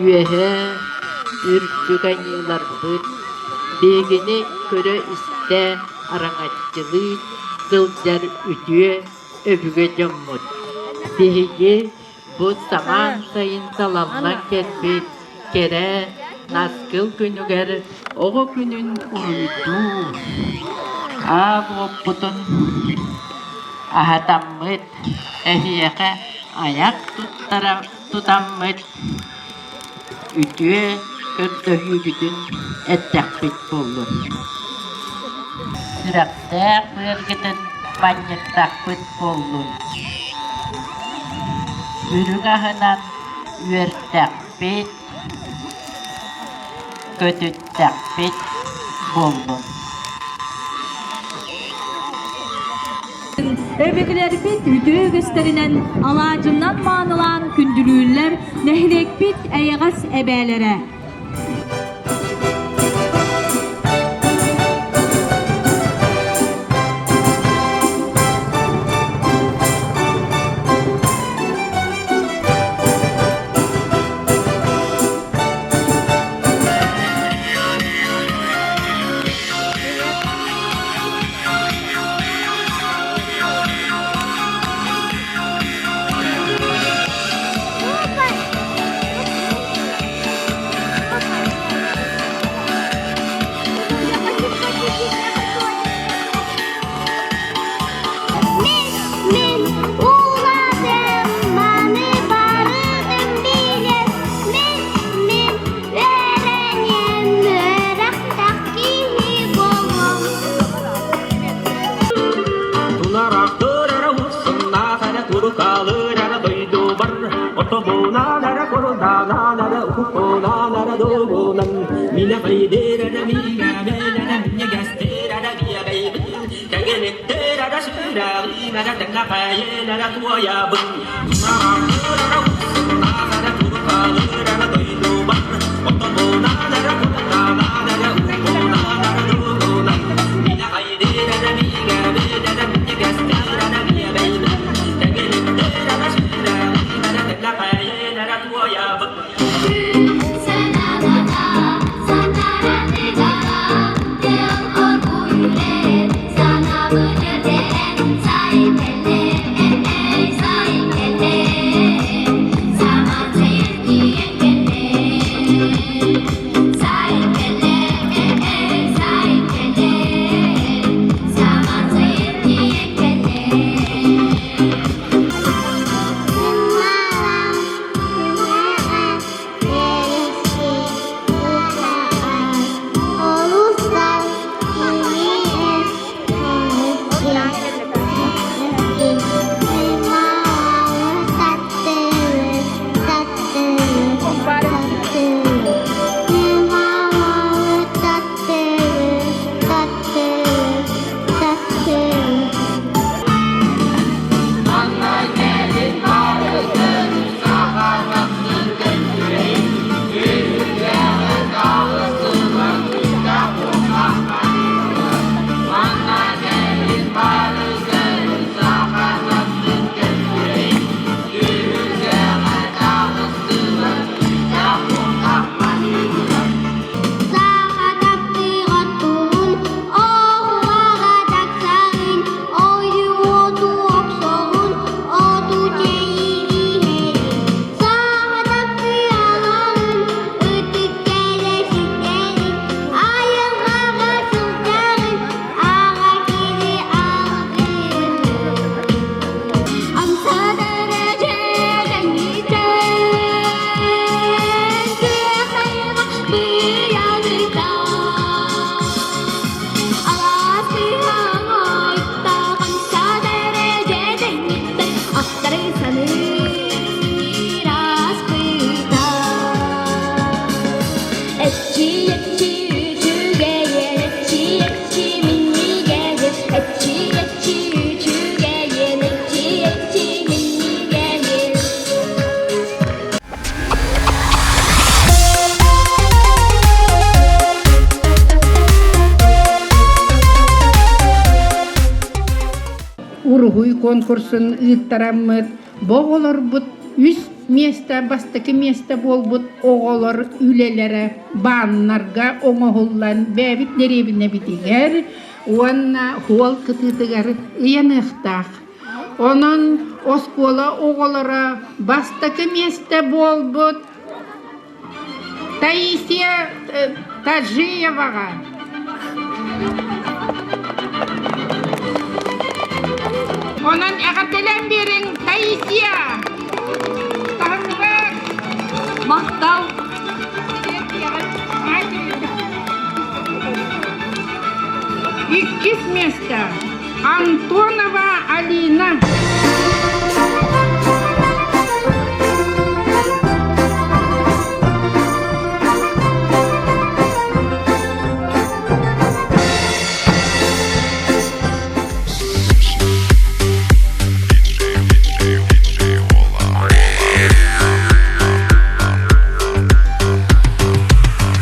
Үөһээ үрдүк аньыыларбыт биһигини көрө-истэ араҥаччылыы сылдьар үтүө өбүгэ дьоммут. Биһиги бу самаан сайын салаллан кэлбит кэрэ наскыл күнүгэр оҕо күнүн уруйдуу аабыппытын аһатаммыт, эһиэхэ айах туттара тутаммыт үтүө көрдөһүүбүтүн эттэхпит буоллун. Сүрэхтээх быаргытын манньыттахпыт буоллун. Үрүҥ аһынан үөртэхпит, көтүттэхпит буоллун. Өбүгэлэрбит үтүө үгэстэринэн алаадьынан маанылаан күндүлүүллэр нэһилиэкпит эйэҕэс эбээлэрэ. Мин улаатым, маны барытын билэр. Мин, мин үөрэниэм, үөрэхтэх киһи буолуом. Тулараахтыр эрэ урсуннаах эрэ турукаалыыр эрэ дойдубар Отобунаан эрэ курданаан эрэ укукунаан эрэ дугунан Минэ хайдыр эрэ миинэбин эрэ минньигэстир эрэ биэбэйбин Кэгиниттир эрэ сүрэҕим эрэ тэҥнэхэйин эрэ туойабын Тулараахтыр эрэ урсуннаах эрэ турукаалыыр эрэ дойдубар Отобунаан эрэ курданаан эрэ укукунаан эрэ дугунан Минэ Саха таптыыр оттугун, оһуоҕа тахсарын, ойуоту охсорун, оту чэйииһэрин. Саха таптыыр аҕарын, ытык кэлэ ситэрин, айылҕаҕа сылдьарын, аҕа киһи алгыырын. Эчи-эчи үчүгэйин, эчи-эчи минньигэһин, эчи-эчи үчүгэйин, эчи-эчи минньигэһин. Уруһуй конкурсун ыыттараммыт, бу оҕолорбут. Үс миэстэ бастакы миэстэ буолбут оҕолор үлэлэрэ бааннарга оҥоһуллан бэйэбит дэриэбинэбитигэр уонна хуол кытыытыгар ыйаныахтаах. Онон оскуола оҕолоро бастакы миэстэ буолбут Таисия Тажиеваҕа Онон эҕэрдэлээн биэриҥ, Таисия! Таһымҥар! Махтал! Иккис место Антонова Алина.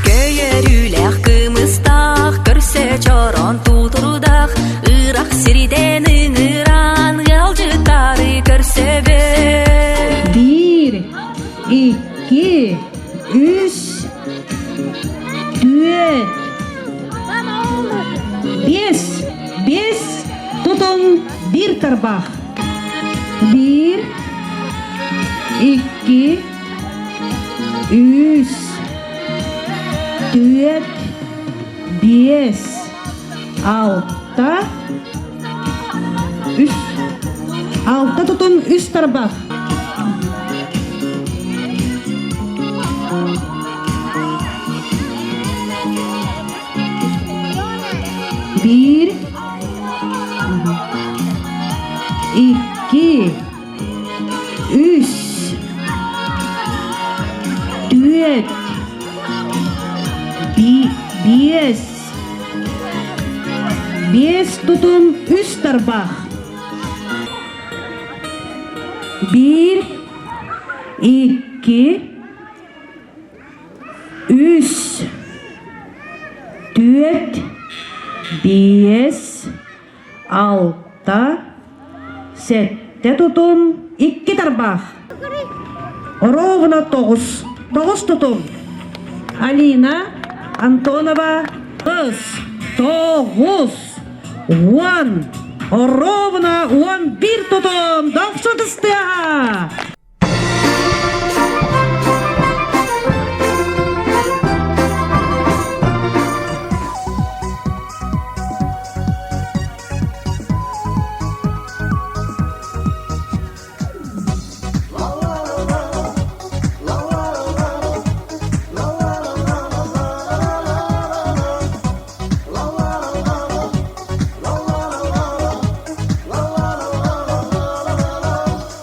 Көйөрүүлээх кымыстаах, көрсө чороон тутурдаах, Ырах сирдэн ыҥыран ыалдьыттары көрсөбүт. Биир, икки, үс, түөрт, биэс, биэс, тутун биир тарбах. Биир, икки, үс, түөрт, биэс, алта, үс, алта тутун үс тарбах. Биир, икки, үс, түөрт, биэс, биэс тутум үс тарбах. Биир, икки, үс, түөрт, биэс, алта, сэттэ тутум, икки тарбах. Ровно тоҕус. Тоҕус тутум. Алина Антонова кыз тоҕус уон ровно 11 тутум дохсун тыстыаха.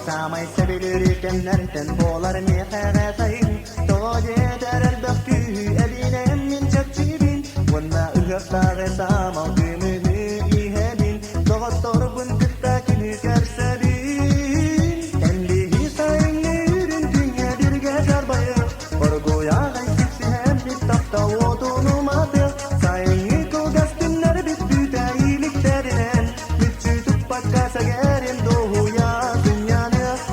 Саамай сөбүлүүр кэмнэртэн буолар миэхэҕэ сайын. Тоҕо диэтэр элбэх күүһү эбинэн мин чэпчиибин. Уонна ыһыахтааҕы саамал күмүһү иһэбин. Доҕотторбун кытта күнү көрсөбүн. Кэллиһи сайыҥҥы үрүҥ күҥҥэ бииргэ дьарбайыах. Оргуйаҕай сипсиһэммит таптал уотун уматыах. Сайыҥҥы кылгас күннэрбит бүтэ иликтэринэн Мүччү туппакка сэгэрим дуоһуйа сынньаныах.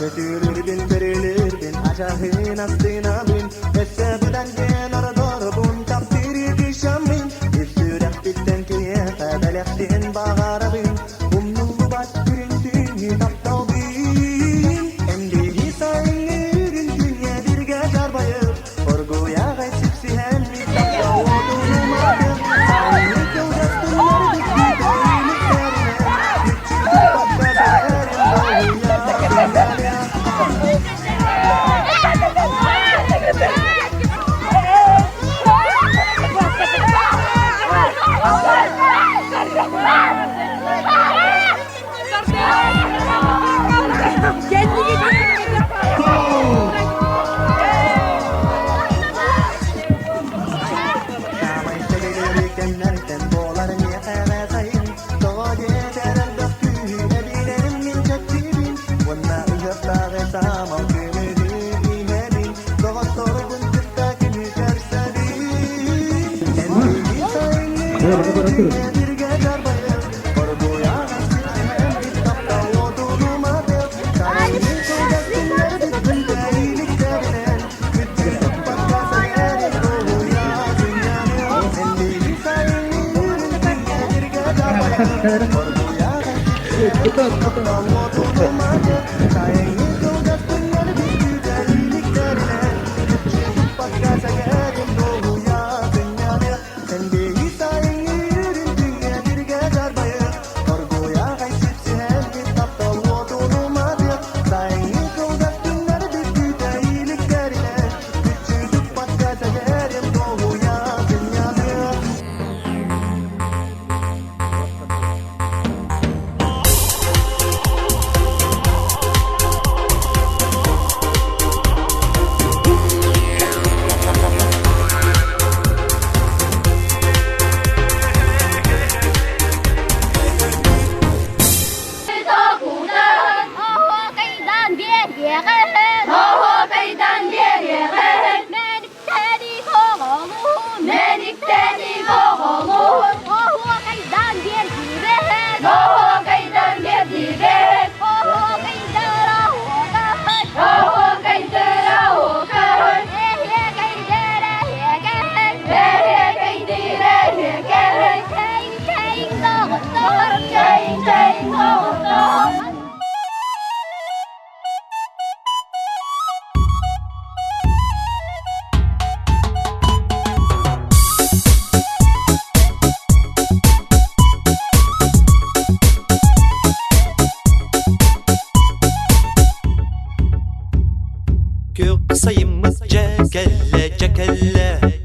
Сөтүөлүрбүн, көрүлүрбүн, ачаһын астынабын, өссө быдан диэн ордорбун, таптыыр кышаммын, ис сүрэхпиттэн киниэхэ бэлэхтиэн баҕарабын, умнуллубат күн түүнү тапталбын. Эмдиги сайыҥҥы үрүҥ күҥҥэ бииргэ дьарбайып, оргуйаҕай сипсиһэммит таптал уотун уматып, сайыҥҥы кылгас күннэрбит бүтэ иликтэринэн, мүччү туппакка сэгэрим дуоһуйа сынньаныах. Саамай сөбүлүүр кэмнэртэн буолар миэхэҕэ сайын. Тоҕо диэтэр элбэх күүһү эбинэрим мин чэпчиибин. Уонна ыһыахтааҕы саамал. Күөх сайыммыт дьэ кэллэ, дьэ кэллэ.